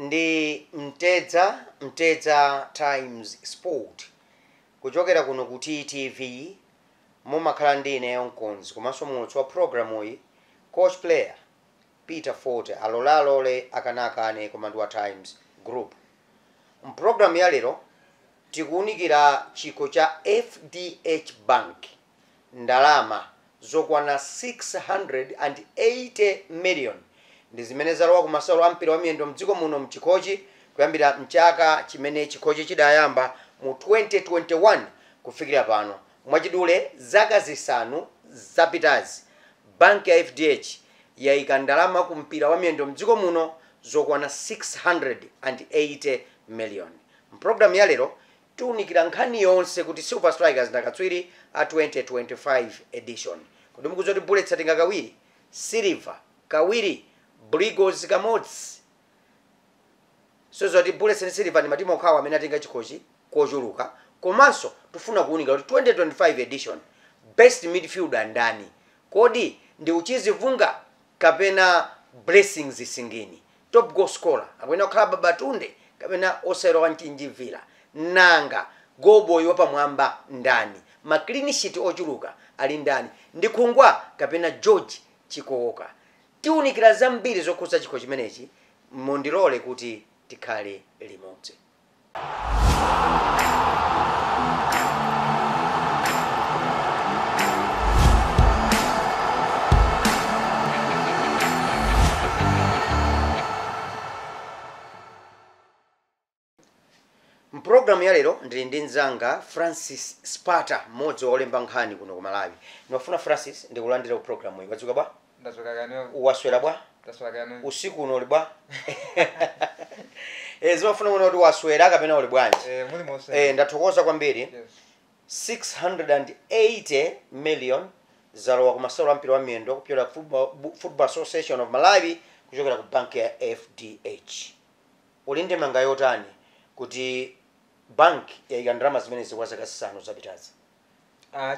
Ndi Mtedza, Mtedza Times Sport, kuchokera kuno ku TTV. Mumakhala ndi ineyo mkonzi komanso muulutsi wa programu iyi, coach player Peter Forte. Alolalole, akanakane, koma ndi wa Times Group. Mpulogalamu ya lero tikuwunikira chikho cha FDH Bank, ndalama zokwana 680 million ndi zimene zalowa ku masewero a mpira wa miyendo mdziko muno mchikhochi, kuyambira mchaka chimene chikhochi chidayamba mu 2021 kufikira pano. Mwachidule, zaka 5 zapitazi banki ya FDH yayika ndalama ku mpira wa miyendo mdziko muno zokwana 680 million. Mpulogalamu ya lero tiwunikira nkhani yonse kuti Silver Strikers ndakatswiri a 2025 edition. Kodi mukudziwa kuti Bullets atenga kawiri, Silver kawiri, Brigos kamodzi? Sozoti Bullets ndi Silver ndi matimu okhawo amene atenga chikhochi kochuluka. Komanso tifuna kuwunika kuti 2025 edition best midfielder ndani? Kodi ndi Uchizi Vunga kapena Blessings Singini? Top goal scorer akuyenera kukhala Babatunde kapena osewera wa Mchinji Villa? Nanga goalboy wapamwamba ndani? Ma clean sheet ochuluka ali ndani, ndi Khungwa kapena George Chikooka? Tiwunikira zambiri zokhudza chikho chimenechi. Mundilole kuti tikhale limodzi. Mpulogalamu ya lero ndili ndi mzanga Francis Sparta, mmodzi wa olemba nkhani kuno ku Malawi. Ndimafuna, Francis, ndikulandira ku programu iyi. Wadzuka bwa? Ndadzuka kano. Waswera bwa? Ndaswera kano. Usiku uno uli bwa? Zimafuna kuona kuti waswera kapena uli bwanji. Muli monse. Ndathokoza kwambiri. 680 million zalowa ku masewero a mpira wa miyendo kupyola Football Association of Malawi, kuchokera ku banki ya FDH. Uli ndi manga yotani kuti bank yayika ndalama zimenezi kwa zaka 5 zapitazi?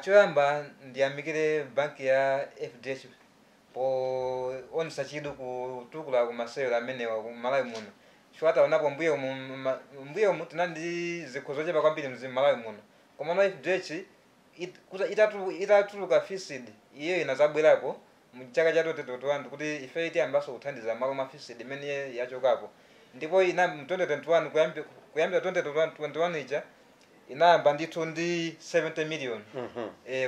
Choyamba ndiyamikire banki ya FDH poonesa chidwi kutukula ku masewero amenewa ku Malawi muno, chifukwa taonapo mbuyo mu tinali ndi zikho zochepa kwambiri mzi Malawi muno. Komano FDH itatuluka FISD, iye inazabwerapo mchaka cha 2021 kuti ife tiyambanso kuthandiza malo mwa FISD imene yachokapo. Ndipo ina mu 2021, kuyambira 2021 ija inayamba ndithu ndi 70 million.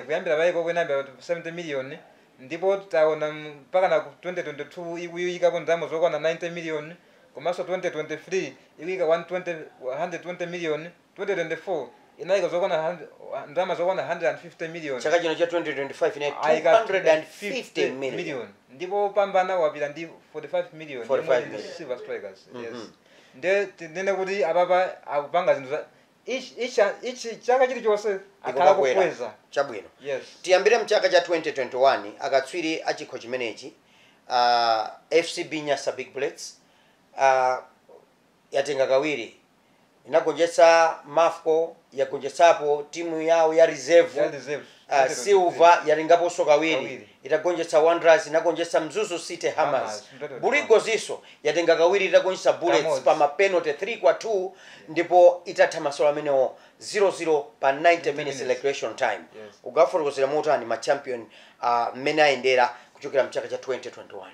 Kuyambira paiko inayamba 70 million, ndipo taona mpaka na ku 2022 ikuyikapo ndalama zokwana 90 million, komanso 2023 ikuyika 120 120 million, 2024 inayika zokwana ndalama zokwana 150 million. Chaka chino cha 2025 ine Ayika 250 million. Million, ndipo pambana wapita ndi 45 million. 45 yomwe ndi million. Silver Strikers, yes. Nde tinene kuti apapa akupanga zinthu za ichi chaka chilichonse akhala Ikumakwera. kukweza. Chabwino. Yes. Tiyambire mchaka cha 2021. Akatswiri a chikho chimenechi, FCB Nyasa Big Bullets yatenga kawiri, inagonjetsa Mafco, yagonjetsapo timu yawo ya reserve. Ya reserve. Silver yatengaponso kawiri, Kawiri. itagonjetsa Wanderers, inagonjetsa Mzuzu City Hammers. Hammers, 2021. Bullets yatenga kawiri, itagonjetsa Bullets Kamodzi. pa mapenalty 3 kwa 2, ndipo itatha masewero amenewo 0-0 pa 90 minutes minutes. recreation time. Yes. Ukafotokozera motani ma champion mmene ayendera kuchokera mchaka cha 2021?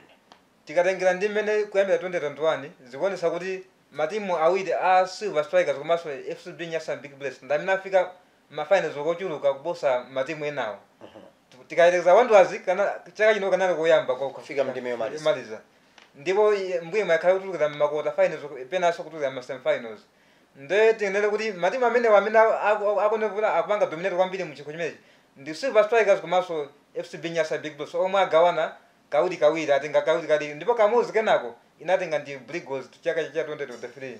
Tikatengera ndi mmene kuyambira 2021, zikuonesa kuti matimu awiri a Silver Strikers komanso FCB Nyasa Big Bullets ndi amene afika mafinals kochuluka kuposa matimu enawo. Tikayerekeza Wanderers, kana chaka chino kanali koyamba Kufika mndime yomaliza. Yomaliza. Ndipo mbuye mwakhala kutulukira ma quarter finals, penanso kutulukira ma semifinals. Nde tinene kuti matimu amenewa amene akonekula akupanga dominate kwambiri mu chikho chimenechi ndi Silver Strikers komanso FCB Nyasa Big Bullets, omwe agawana kawiri kawiri, atenga kawiri kawiri, ndipo kamodzi kenako inatenga ndi Brigos chaka cha 2023.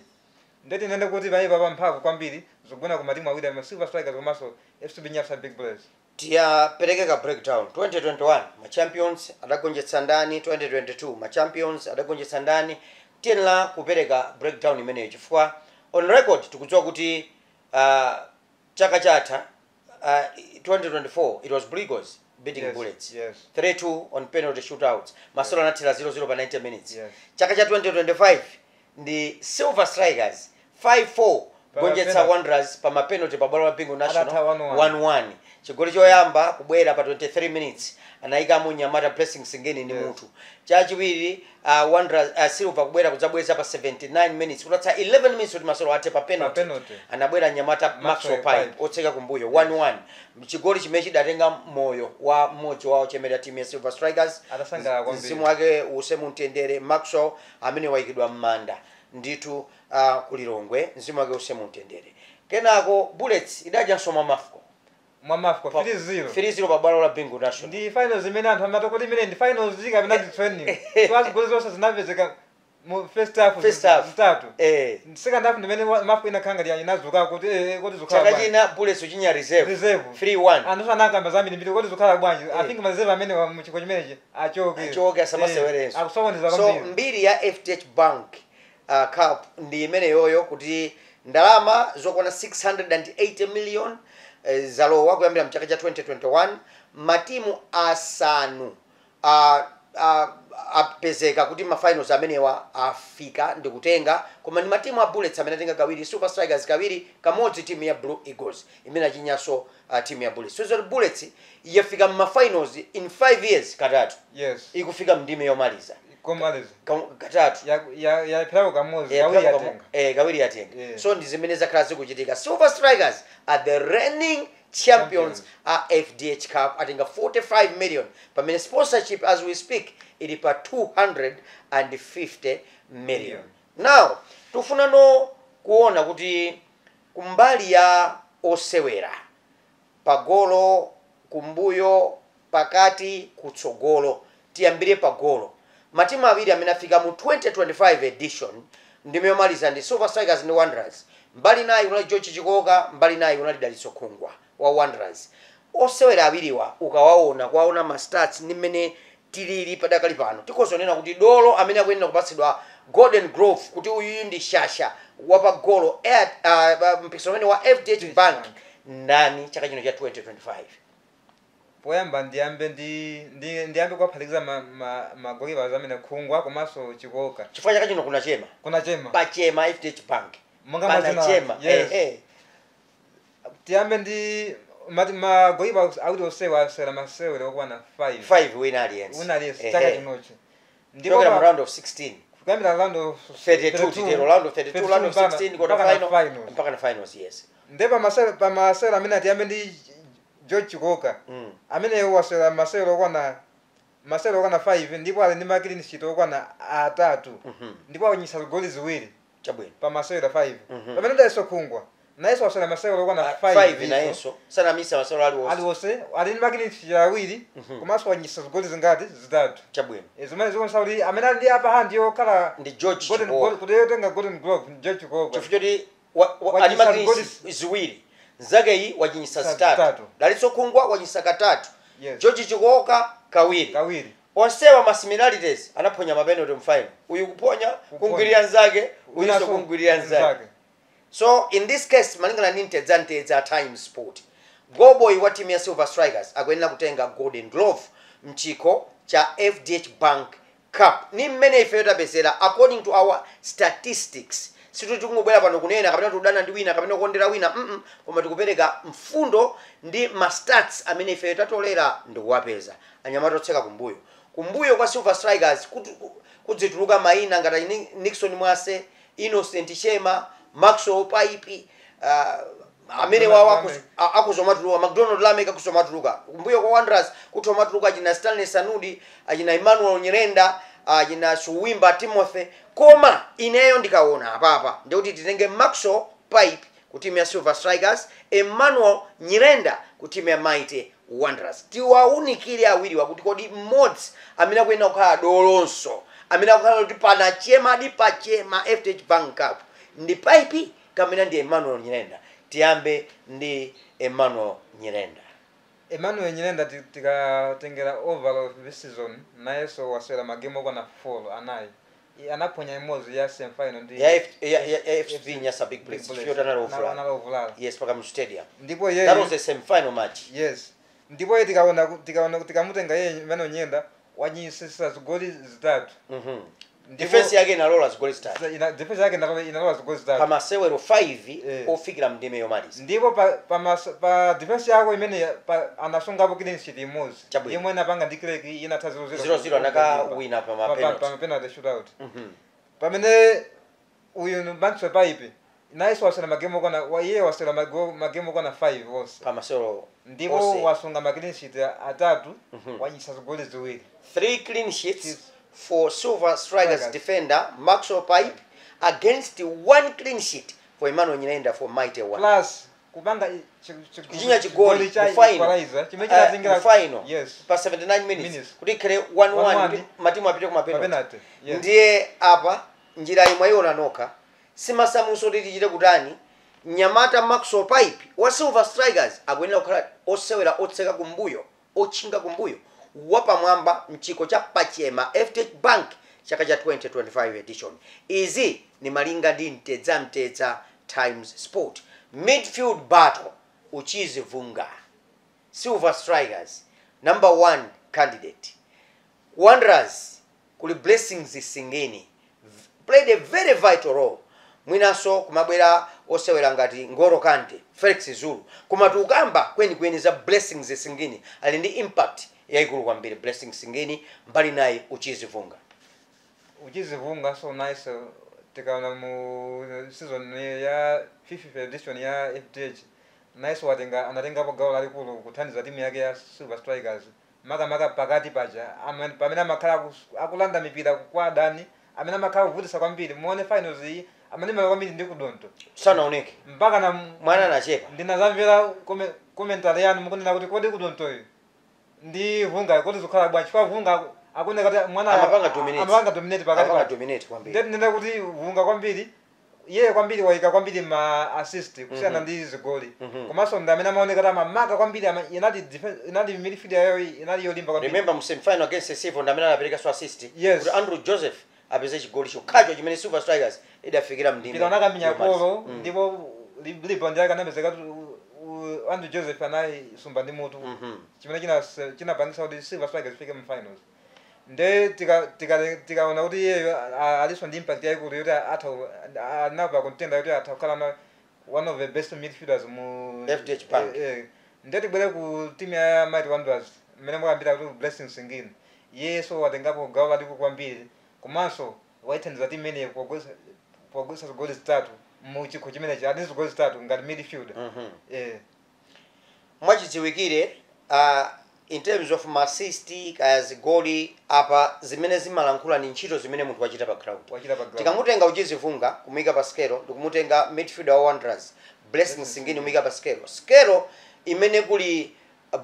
Nde tinene kuti paipa pa mphamvu kwambiri zikugona ku matimu awiri ama Silver Strikers komanso FCB Nyasa Big Bullets. Tiyapereke ka breakdown. 2021 ma champions adagonjetsa ndani? 2022 ma champions adagonjetsa ndani? Tiyenera kupereka breakdown imeneyo chifukwa on record tikudziwa kuti chaka chatha, 2024, it was Brigos beating Bullets 3-2 on penalty shootouts. Masewero anathera 0-0 pa 90 minutes. Chaka cha 2025 Ndi Silver Strikers 5-4 Pa gonjetsa penalty. Wanderers pa mapenalty pa bwalo la Bingu National. Atatha 1-1. 1-1. Chigoli choyamba kubwera pa 23 minutes, anayikamo Nyamata Blessing Singeni ndi mutu. Chachiwiri, Wanderers, Silver kubwera kudzabweza pa 79 minutes, kutatsa 11 minutes kuti masolo athe, pa penalty. Pa penalty. Anabwera Nyamata Maxwell Maxwell Pipe Pipe. otseka kumbuyo, 1-1, chigoli chimene chidatenga moyo wa mmodzi wawo chemera timu ya Silver Strikers. Atasangalala kwambiri. Mzimu wake uuse mumtendere, Maxwell amene wayikidwa m'manda ndithu kulilongwe. Mzimu wake uuse mumtendere. Kenako Bullets idadyanso mwa Mafco. Mwa Mafco 3-0. 3-0 pa bwalo la Bingu National. Ndi finals imene anthu amati kuti imene ndi finals kapena ndi training. So zigoli zonse zinapezeka mu first half. First half. Zitatu. Eh. Second half ndimene Mafco inakhanga ndi inazuka kuti kuti zikhala Chaka bwanji. china Bullets uchinya Reserve. Reserve. 3-1. Anthu anakamba zambiri kuti zikhala bwanji. I think ma reserve amene mu chikho chimenechi achoke. Achoke, asamasewerenso. Akusokoneza So kwambiri. mbiri ya FDH Bank Cup ndi imene yoyo, kuti ndalama zokwana 680 million zalowa kuyambira mchaka cha 2021. Matimu asanu apezeka kuti mafinals amenewa afika ndikutenga, koma ndi matimu a Bullets amene atenga kawiri, Super Strikers kawiri, kamodzi timu ya Blue Eagles imene achinyanso timu ya Bullets. So zoti Bullets yafika mmafinals in 5 years katatu. Yes. Ikufika mndime yomaliza. Komaliza. Katatu. Yapherako kamodzi. Eh, Kawiri kawiri yatenga. Kawiri yatenga. Yeah. So ndi zimene zakhala zikuchitika. Silver Strikers are the reigning champions a FDH Cup, atenga 45 million, pamene sponsorship as we speak ili pa 250 million. Now tikufunano kuona kuti kumbali ya osewera, pagolo, kumbuyo, pakati, kutsogolo. Tiyambire pagolo. Matimu awiri amene afika mu 2025 edition ndime yomaliza ndi Silver Strikers ndi Wanderers. Mbali nayi kunali George Chikoka, mbali nayi kunali Dalitso Khungwa wa Wanderers. Osewera awiriwa ukawaona, kuwaona ma stats ndi mmene tilili padakali pano, tikhozonena kuti dolo amene akuyenera kupatsidwa golden glove, kuti uyuyu ndi shasha wapagolo mpikisano umene wa FDH Bank, ndani chaka chino cha 2025? Poyamba ndiyambe ndiyambe kuwaphatikiza magolikipa amene, Khungwa komanso Chikoka. Chifukwa chaka chino kunachema. Kunachema. Pachema FDH Bank. Monga mazina. Panachema. Yes. Eh. Tiyambe ndi magolikipa awiri onsewa asewera masewero okwana 5. 5 wina aliyense. Wina aliyense chaka chinochi. Ndipo Kuchokera mu round of 16. Kuyambira round of 32, titero round of 32, round of 16, quarter mpaka na final, finals. Mpaka na finals, yes. Nde pamasewero amene, tiyambe ndi George Chikoka amene wasewera masewero okwana 5 ndipo ali ndi ma clean sheet okwana atatu ndipo akunyisa zigoli ziwiri pa masewero 5. Pamene Dalitso Khungwa nayenso wasewera masewero okwana 5. 5 nayenso, sanamisa masewero aliwonse. Aliwonse, ali ndi ma clean sheet awiri komanso wanyisa zigoli zingati? Zitatu. Chabwino. Zimene zikuonesa kuti amene ali ndi upper hand yokhala Ndi George golden Chikoka. goal, kuti yotenga golden glove ndi George Chikoka. Chifukwa choti Wachinyisa ali ma clean zigoli ziwiri, nzakeyi wachinyisa zitatu. Zitatu. Dalitso Khungwa wachinyisa katatu. Yes. George Chikoka kawiri. Kawiri. Onsewa ma similarities, anaphonya mapenalty mfinal. Uyu kuponya kungwirira nzake, uyinso Winanso kungwirira nzake. nzake. So in this case, malingana ndi Mtedzamtedza Times Sport, goalboy wa timu ya Silver Strikers akuyenera kutenga golden glove mchikho cha FDH Bank Cup. Ni mmene ife tapezera according to our statistics. Situti tikungobwera pano kunena kapena tikudana ndi wina kapena kukondera wina, koma tikupereka mfundo ndi ma stats amene ife tatolera ndikuwapeza. Anyamata otseka kumbuyo, kumbuyo kwa Silver Strikers kudzituluka mayina ngati Nixon Mwase, Innocent Chema, Maxwell Paipi, amene wawo akuzomatuluka, McDonald Lamek akuzomatuluka. Kumbuyo kwa Wanderers kutomatuluka achina Stanley Sanudi, achina Emmanuel Nyirenda, achina Suwimba Timothy. Koma ineyo ndikaona apapa ndikuti titenge Maxwell Pipe ku timu ya Silver Strikers, Emmanuel Nyirenda ku timu ya Mighty Wanderers. Tiwaunikire awiri wakuti kodi mmodzi amene akuyenera kukhala dolonso, amene akukhala kuti panachema di pachema FDH Bank Cup, ndi Pipe kamene ndi Emmanuel Nyirenda? Tiyambe ndi Emmanuel Nyirenda. Emmanuel Nyirenda, tikatengera overall this season, nayenso wasewera magemu okwana 4 anayi. Anaphonya imodzi ya semifinal ndi Ya ya FCB Nyasa Big Bullets. Big Bullets. Chifukwa anali ovulala. Anali ovulala. Yes, paka mu stadium. Ndipo yeye That was the semi-final match. Yes, ndipo iye tikaona tikamutenga yeye Emmanuel Nyirenda, wanyisisa zigoli zitatu. Defense yake inalola zigoli zitatu. Defense yake inalola zigoli zitatu pamasewero 5 ofikira mndime yomaliza. Ndipo pa defense yako imene anasungapo clean sheet imodzi Chabwino. yomwe inapanga ndi Creck, inatha 0-0. 0-0, anakawina pa ma penalty. Pa penalty shootout. Pamene uyu Maxwell Pipe nayenso wasewera magemu okwana iye wasewera magemu okwana 5 onse. Pamasewero Ndipo onse. wasunga ma clean sheet atatu, wanyisa zigoli ziwiri. 3 clean sheets Yes. for Silver Strikers Strikers. defender Maxwell Pipe against 1 clean sheet for Emmanuel Nyirenda for Mighty One. Plus kupanga Kuchinya chigoli cha mu final. equalizer chimene Mu final yes pa 79 minutes, Minutes. kuti ikhale 1-1, 1-1, kuti matimu apite kuma penalty. Penalty, yes. Ndiye apa njira imwe iona nokha simasamuso kuti tichite kutani. Nyamata Maxwell Pipe wa Silver Strikers akuyenera kukhala osewera otseka kumbuyo, otchinga kumbuyo wapamwamba mchikho cha Pachema FDH Bank chaka cha 2025 edition. Izi ni malinga ndi Mtedza Mtedza Times Sport. Midfield battle, Uchizi Vunga, Silver Strikers number 1 candidate. Wanderers kuli Blessings Singini, played a very vital role. Mwinanso kumabwera osewera ngati Ngoro Kante, Felix Zulu, koma tikukamba kwenikweni za Blessings Singini, ali ndi impact yayikulu kwambiri Blessings Singini, mbali naye Uchizi Vunga. Uchizi Vunga so nice. Tikaona mu season ya 5th edition ya FDH, nice, watenga anatengapo gawo lalikulu kuthandiza timu yake ya Silver Strikers, makamaka pakati paja pamene amakhala akulanda mipira kwa adani amene amakhala kuvutisa kwambiri. Muone finals iyi, amene mala kwambiri ndi kudonto. Sanaoneke. Mpaka na Mwana anachepa. Ndinazamvera commentary yanu mukunena kuti kodi kudontoyo ndi Vunga kodi zikhala bwanji, chifukwa Vunga akuoneka kuti mwana Amapanga dominate. Amapanga dominate pakati Amapanga paja. dominate kwambiri. Ndiye tinene kuti Vunga kwambiri, iye kwambiri wayika kwambiri ma assist kusiyana ndi zigoli. Komanso ndi amene amaoneka kuti amamaka kwambiri, inali midfield yayo inali yolimba kwambiri. Remember mu semifinal against Civo ndi amene anapereka so assist Yes. kuti Andrew Joseph apeze chigoli chokhacho chimene Silver Strikers idafikira mndime Mpira unakamenya yomaliza. kolo ndipo rebound yake anapezeka kuti Andrew Joseph anayisumba ndi mutu, chimene chinapangisa kuti Silver Strikers ifike mu finals. Nde tikaona kuti iyeyo aliso ndi impact yayikulu yoti atha anapa contender yoti atha kukhala one of the best midfielders mu FDH Bank. Nde tibwere ku team ya Mighty Wanderers, mmene mwakambira kuti Blessing Singini, iyeso watengapo gawo lalikulu kwambiri, komanso waithandiza timu imeneyi pogwetsa zigoli zitatu mu chikho chimenechi, ali zigoli zitatu ngati midfielder. Mwachidziwikire, in terms of assist kaya zigoli, apa zimene zimalankhula ni ntchito zimene munthu wachita pa ground. Wachita pa ground. Tikamutenga Uchizi Vunga kumuyika pa scale, ndikumutenga midfielder wa Wanderers Blessing Singini kumuyika pa scale, scale imene kuli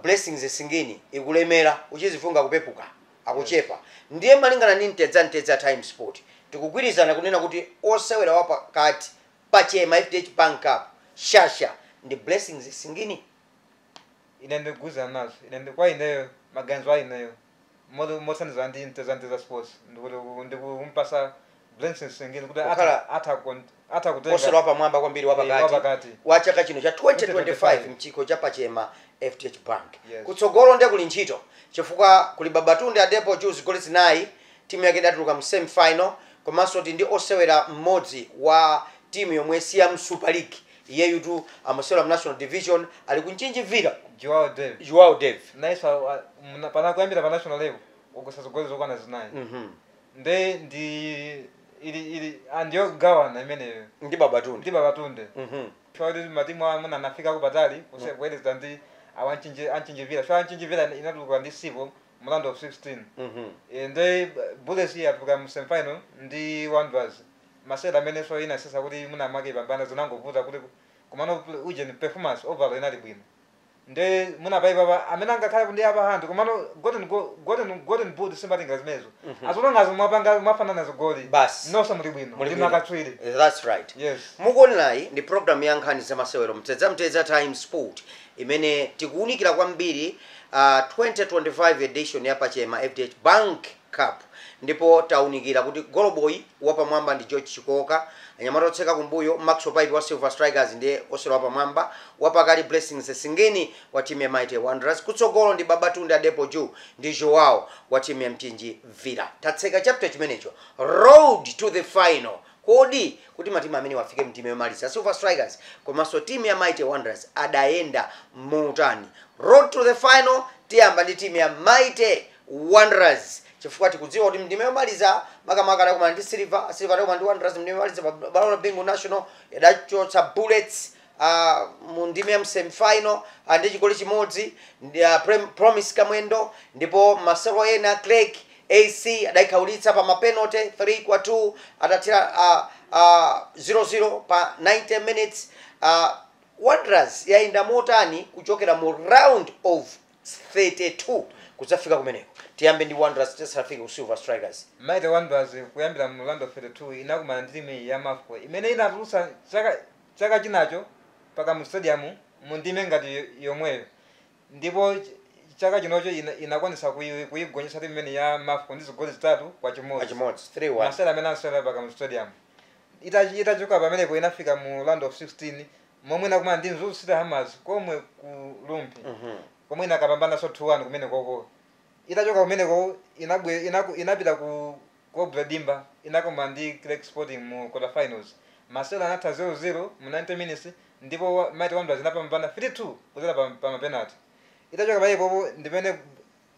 Blessings Singini ikulemera, Uchizi Vunga kupepuka, akuchepa. Ndiye malingana ndi Mtedza Mtedza Times Sport, tikugwirizana kunena kuti osewera wapakati Pachema FDH Bank Cup shasha ndi Blessings Singini. Ine ndikugwirizana nazo. Ine kwa ineyo, maganizo a ineyo mothandiza ndi Mtedza Mtedza Sports, ndikumpasa Blessing Singini kuti atha kutenga osewera wapamwamba kwambiri wapakati wapakati. Wa chaka chino cha 2025 2025 mchikho cha Pachema FDH Bank. Yes. Kutsogolo ndiye kuli ntchito, chifukwa kuli Babatunde Adepo Jules, zigoli zinayi, timu yake idatuluka mu semi final. Komanso ti ndi osewera mmodzi wa timu yomwe siya mu Super League, iyeyutu amasewera mu National Division, ali kunchinjivira. Joao Dave. Joao Dave. Naiso pana kuyambira pa national level wagoletsa zigoli zokwana zinayi. Nde ndi ili andiyogawana imeneyo Ndi Babatunde. Ndi Babatunde. Chifukwa kuti matimu amene anafika kupatali kuyeleza ndi anchinjivira, chifukwa anchinjivira inatuluka ndi Civo mu round of 16. Nde Bullets yatuluka mu semifinal ndi Wanderers, masewera amenenso inasesa kuti muna mwake ipambana, zinangovuta kuti komano uje performance overall inali bwino. Nde munapaipa amene angakhale ndi apa hand, komano golden boot simbatenga zimenezo, azolongazo mwapanga mwafanana zigoli Basi. nonse muli bwino. Muli ndi bwino. makatswiri. That's right. Yes. Mukuonerayi ndi program ya nkhani zamasewero Mtedza Mtedza Times Sport, imene tikuwunikira kwambiri 2025 edition ya Pachema FDH Bank Cup. Ndipo taunikira kuti goloboy wapamwamba ndi George Chikoka, anyamata otseka kumbuyo Maxwell Pipe wa Silver Strikers ndiye osewera wapamwamba, wapakati Blessings Singini wa timu ya Mighty Wanderers, kutsogolo ndi Babatunde Adepoju ndi Joao wa timu ya Mchinji Villa. Tatseka chapter chimenecho. Road to the final, kodi kuti matimu amene wafike mtimu yomaliza, Silver Strikers komanso timu ya Mighty Wanderers, adayenda motani? Road to the final, tiyamba ndi timu ya Mighty Wanderers chifukwa tikudziwa kuti mndime yomaliza makamaka adakumana ndi Silver. Silver adakumana ndi Wanderers mndime yomaliza pa bwalo la Bingu National, yadachotsa Bullets mu ndime ya semifinal ndi chigoli chimodzi ndi Promise Kamwendo. Ndipo masewero ena Clerk AC adayikhaulitsa pa mapenalty 3 kwa 2 atathira 0-0 pa 90 minutes. Wanderers yayenda motani kuchokera mu round of 32 kudzafika kumeneko? Tiyambe ndi Wanderers tisafike ku Silver Strikers. Mighty Wanderers kuyambira mu round of 32 inakumana ndi timu ya Mafco imene inatulutsa chaka chinacho paka mu stadium mu ndime ngati yomweyo, ndipo chaka chinocho inakwanisa kuyigonjetsa timu imene ya Mafco ndi zigoli 3-1. Achimodzi, 3-1. Masewera amene anasewera paka mu stadium. Itachoka pamenepo inafika mu round of 16 momwe inakumana ndi Mzuzu City Hammers komwe ku Rumphi, komwe inakapambananso 2-1 kumene koko. Itachoka kumeneko inapita ku Cobra Dimba, inakumana ndi Craig Sporting mu quarter finals. Masewera anatha 0-0 mu 90 minutes ndipo Mighty Wanderers inapambana 3-2 kudzera pa mapenalty. Itachoka pamenepopo ndimene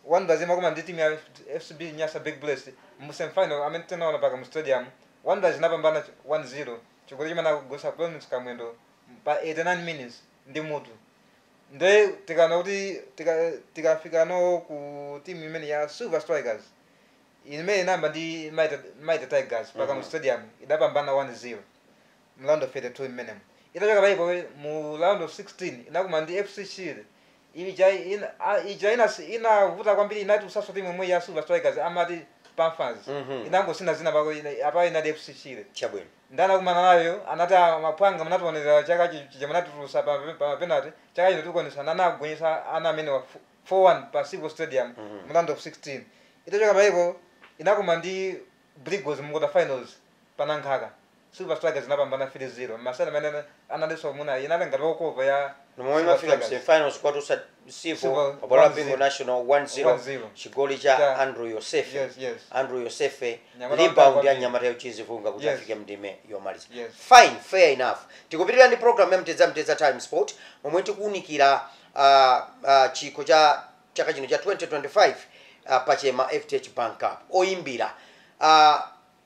Wanderers imakumana ndi timu ya FCB Nyasa Big Bullets mu semifinal amene tinaona paka mu stadium. Wanderers inapambana 1-0, chigoli chimene anagoletsa Promise Kamwendo pa 89 minutes ndi mutu. Nde tikana kuti tikafika no ku timu imene ya Silver Strikers imene inamba ndi Mighty Tigers paka mu stadium, idapambana 1-0 mu round of 32 imenemo. Itachoka paipo mu round of 16 inakumana ndi FC Shire. Ija inavuta kwambiri, inati timu imwe ya Silver Strikers amati Panthers. Inangosina zina pako apa inali FC Shire. Chabwino. Ndanakumana nayo, anati, "Ah, mapwanga munatiwonera chaka chija munatitulutsa pa penalty, chaka chino tikuonesa." Nanagonyesa ana amene wa 4-1 pa Civil Stadium mu round of 16. Itachoka paipo inakumana ndi Brigos mu quarter finals panankhaka. Silver Strikers inapambana 3-0. Masewera amene analinso muna inali ngati walkover ya Nomwe Silver imafika Strikers. semifinals kwatusa Sivo Silver, pabwalo la 1-0. Bingu National 1-0. 1-0. Chigoli cha Andrew Yosefe. Yes. Andrew Yosefe, Nyamata rebound ya kwambiri. nyamata yochizivunga kuti afike mndime yomaliza. Yes. Fine, fair enough. Tikupitirira ndi program ya Mtedza Mtedza Time Sport momwe tikuwunikira chikho cha chaka chino cha 2025 pachema FDH Bank Cup. Oyimbira,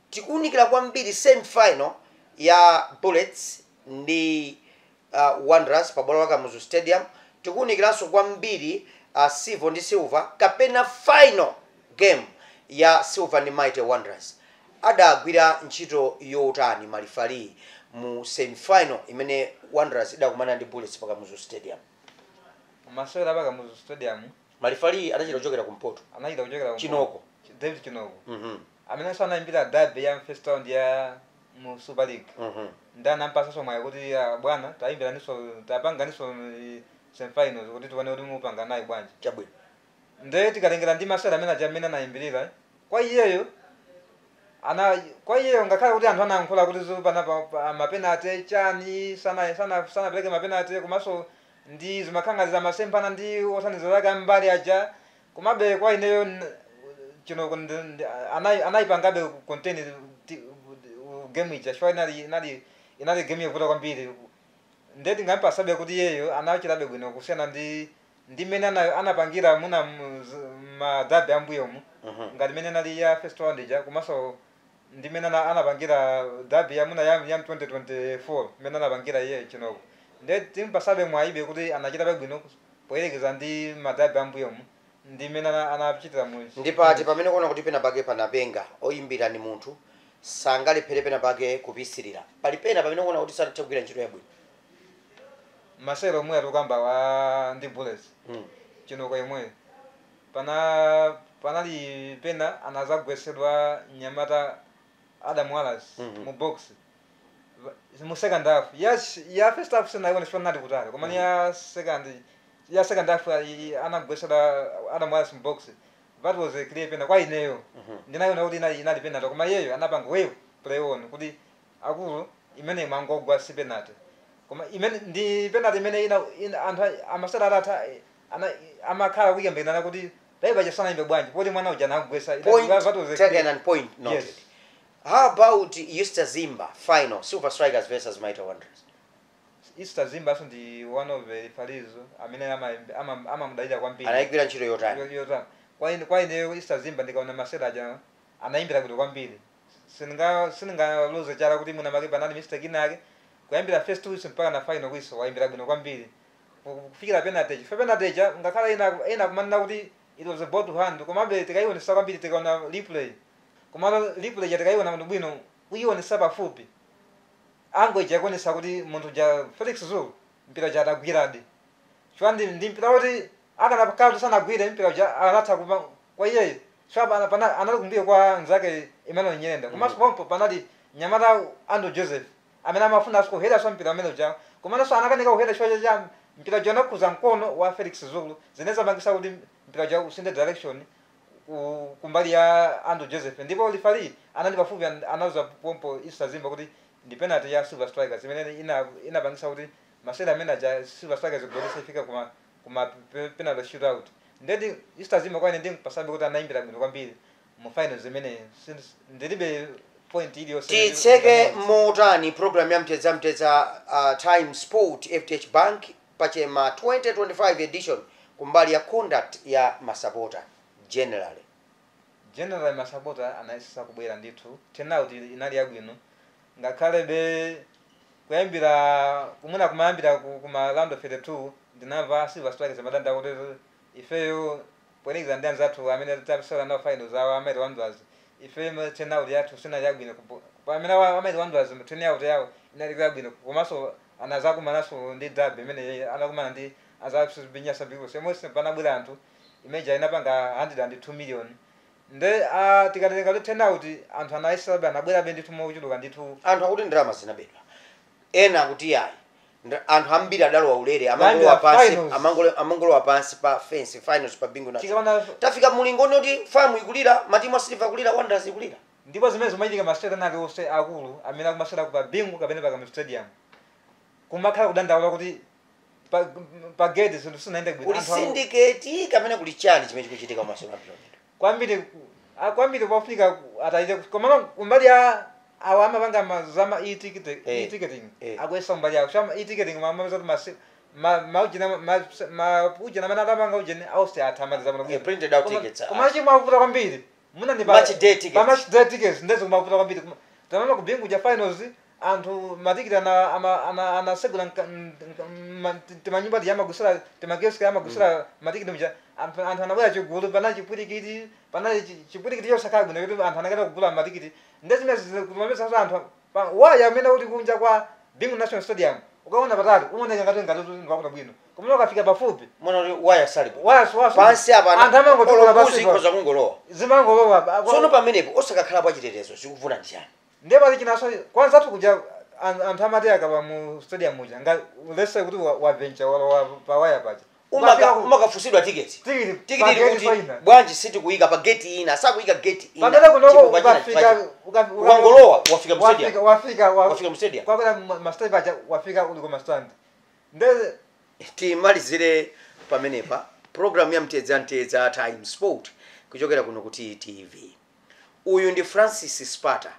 tikuwunikira kwambiri semifinal ya Bullets ndi Wanderers pa bwalo la Kamuzu Stadium. Tikuwunikiranso kwambiri Silver ndi Silver kapena final game ya Silver ndi Mighty Wanderers. Adagwira ntchito yotani malifali mu semifinal imene Wanderers idakumana ndi Bullets pa Kamuzu Stadium? Masewera paka mu stadium, Malifali adachita kuchokera kumpoto. Anachita kuchokera kumpoto. Chinoko. David Chinoko amenenso anayimbira derby ya first round ya mu Super League. Ndi anampasanso mwayi kuti, "Ah, bwana, tayimbiraniso, tapanganiso semifinals kuti tione kuti mupanga nayi bwanji." Chabwino. Nde tikalengera ndi masewera amene aja amene anayimbirira kwa iyeyo ana kwa iyeyo, ngakhale kuti anthu anayankhula kuti pana mapenalty chani sanapereke mapenalty, komanso ndi zimakhangazi zamasemphana ndi othandiza zake ambali aja, komabe kwa ineyo Chinoko anayipangabe contain game ija chifukwa inali game yovuta kwambiri. Nde tingampasabe kuti iyeyo anachitabe bwino kusiyana ndi mmene anapangira muna madabi ambuyomu, ngati mmene inali ya first round ija, komanso ndi mmene anapangira dabi ya muna ya 2024 mmene anapangira iye Chinoko. Nde timpasabe mwayibe kuti anachitabe bwino poyerekeza ndi madabi ambuyomu ndi mmene anachitira mu Ndipati pamene kuona kuti pena pake panapenga? Oyimbira ni munthu, sangalephere pena pake kupisirira. Pali pena pamene kuona kuti sanathe kugwira ntchito yabwino? Masewero omwe atikamba wa ndi Bullets, Chinoko imwe panali pena anazagwesedwa nyamata Adam Wallace mu box mu second half. Ya first half sinayiona chifukwa nali kutali, koma ni ya second half anagwesedwa Adam Wallace mu box. That was a clear penalty kwa ineyo. Ndinaona kuti inali penalty, koma iyeyo anapanga wave play on kuti akulu imene mwangogwa si penalty. Koma imene ndi penalty imene ina anthu amasera atatha amakhala kuyembekezana kuti daiba chasana imbe bwanji poti mwana uja anagwesa. Point That was a taken clear and point noted. Yes. How about Easter Zimba final, Silver Strikers versus Mighty Wanderers? Easter Zimba so ndi one of the referees amene amamudalira kwambiri. Anayigwira ntchito yotani? Yotani kwa ine Easter Zimba, ndikaona masera aja anayimbira kuti kwambiri, sindingaloze chala kuti muna make panali mistake inake. Kuyambira first whistle mpaka na final whistle wayimbira bwino kwambiri kufikira penalty. Chifukwa penalty ija ngakhale ena kumanena kuti it was a ball to hand, komabe tikayionesa kwambiri, tikaona replay, komano replay ija tikayiona munthu bwino kuyionesa pafupi, ango ija ikuonesa kuti munthu ja Felix Zulu mpira ja atagwiradi, chifukwa ndi mpira woti akanakhala kuti sanagwire mpira uja akanatha kupa kwa iyeyo, chifukwa anali kumbuyo kwa nzake Emmanuel Nyirenda. Komanso pompo panali nyamata Andrew Joseph amene amafuna kuhera mpira amene uja, komanso anakanika kuhera chifukwa cha mpira uja unakhuza mkono wa Felix Zulu, zimene zapangisa kuti mpira uja usinde direction kumbali ya Andrew Joseph. Ndipo referee anali pafupi, anauza pompo Easter Zimba kuti ndi penalty ya Silver Strikers, imene inapangisa kuti masewera amene aja Silver Strikers igolese ifika kuma penalty shootout. Ndedi Easter Zimba kwa ine ndinkupasabe kuti anayimbira bwino kwambiri mu finals imene ndilibe point iliyonse. Titseke motani program ya Mtedza Mtedza, Time Sport FDH Bank Pachema 2025 edition, kumbali ya conduct ya masapota generally? General, masapota anayesesa kubwera ndithu. Turnout inali yabwino, ngakhale be kuyambira kumuna kumayambira kuma round of 32 ndinamva Silver Strikers amadanda kuti ifeyo poyerekeza ndi anzathu amene tasewera nawo finals awo a Mighty Wanderers, ifeyo turnout yathu sinali yabwino. Pamene a Mighty Wanderers turnout yawo inali yabwino, komanso anazakumananso ndi derby imene anakumana ndi azabinyasa big semwe, panabwera anthu imeja inapanga 102 million. Nde tikatenga kuti turnout, anthu anayesabe, anabwerabe ndithu mochuluka ndithu. Anthu akuti ndalama zinabedwa, ena akuti yayi, anthu ambiri adalowa ulere, amangolowa Kuyambira pansi finals. Amangolowa pansi pa fence finals pa Bingu National. Tikaona Tafika mulingoni kuti FAM ikulira, matimu a Silver akulira, Wanderers ikulira. Ndipo zimene zimachitika masewera anali onse akulu amene akumasewera ku pa Bingu kapena pa Kamuzu Stadium, kumakhala kudandaula kuti pa gate zinthu sinaende bwino. Kuli Anthu syndicate kamene kuli chani chimene chikuchitika kumasewera mpira? Kwambiri kwambiri pofika ataite, komano kumbali ya awo amapanga zama e-ticket, e-ticketing akuyesa kumbali yawo chama e-ticketing mamapeza kuti masi ma maujina ma ma ujina amene atapanga ujeni awuse athamaliza bwino. Printed out tickets. Koma chimwe kwambiri muna ndi Match day tickets. Pa match day tickets ndezi kumavuta kwambiri. Tamama ku Bingu ja finals anthu matikiti ana ama ana anasegula timanyumba tiyamagusira timakioski amagusira matikiti muja, anthu anabwera chigulu, panali chipwirikiti, panali chipwirikiti chosakhala bwino kuti anthu anaketa kugula matikiti. Ndezimene kumapeza anthu waya amene uli kunja kwa Bingu National Stadium, ukaona patali umaoneka ngati ngwakuta bwino, koma ukafika pafupi Mona kuti waya salipo waya waya pansi apa. Anthu amangotukula mbuzi pansi. ikhoza kungolowa. Zimangolowa. Tsono pamenepo osakakhalapo achitetezo zikuvuna ndi chani? Ndiye pali chinaso kwanza athu kuja anthu amati akapa mu stadium muja nga lese kuti wavencha walowa pawaya paja. Umakafusidwa tiketi. Tikiti tikiti ili pa kuti gate ina. Bwanji sitikuyika pa gate ina? Sakuyika gate ina. Pamene kunoko Chifukwa china ukafika chipachi. Ukangolowa wafika mu stadium. Wafika Wafika mu stadium. Kwakwera ma step aja wafika uli ku stand. Nde Timalizire pamenepa program ya Mtedza Mtedza Time Sport kuchokera kuno ku TTV. Uyu ndi Francis Spata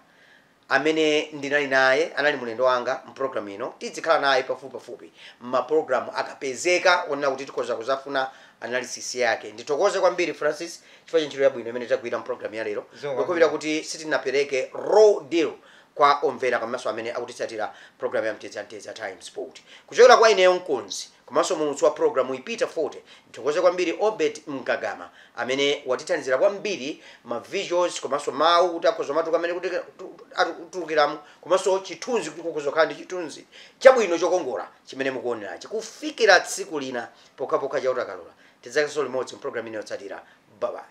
amene ndinali naye, anali mulendo wanga mpulogalamu ino. Tizikhala naye pafupipafupi mmapulogalamu akapezeka onena kuti tikhoza kuzafuna analysis yake. Ndithokoze kwambiri Francis chifukwa cha ntchito yabwino imene tagwira mpulogalamu ya lero. Zikomo. Ndikukhulupirira kuti sitinapereke raw deal kwa omvera komanso amene akutitsatira program ya Mtedza Mtedza Time Sport. Kuchokera kwa ineyo mkonzi komanso muulutsi wa programu ipita 40, ndithokoze kwambiri Obed Mkagama amene watithandizira kwambiri ma visuals komanso mawu kuti akhoza matuka amene kuti atulukiramo, komanso chithunzi kuti kukhoza kukhala ndi chithunzi chabwino chokongola chimene mukuonerachi. Kufikira tsiku lina pokhapokha Chauta akalola, tidzakenso limodzi mpulogalamu ino yotsatira. Bye bye.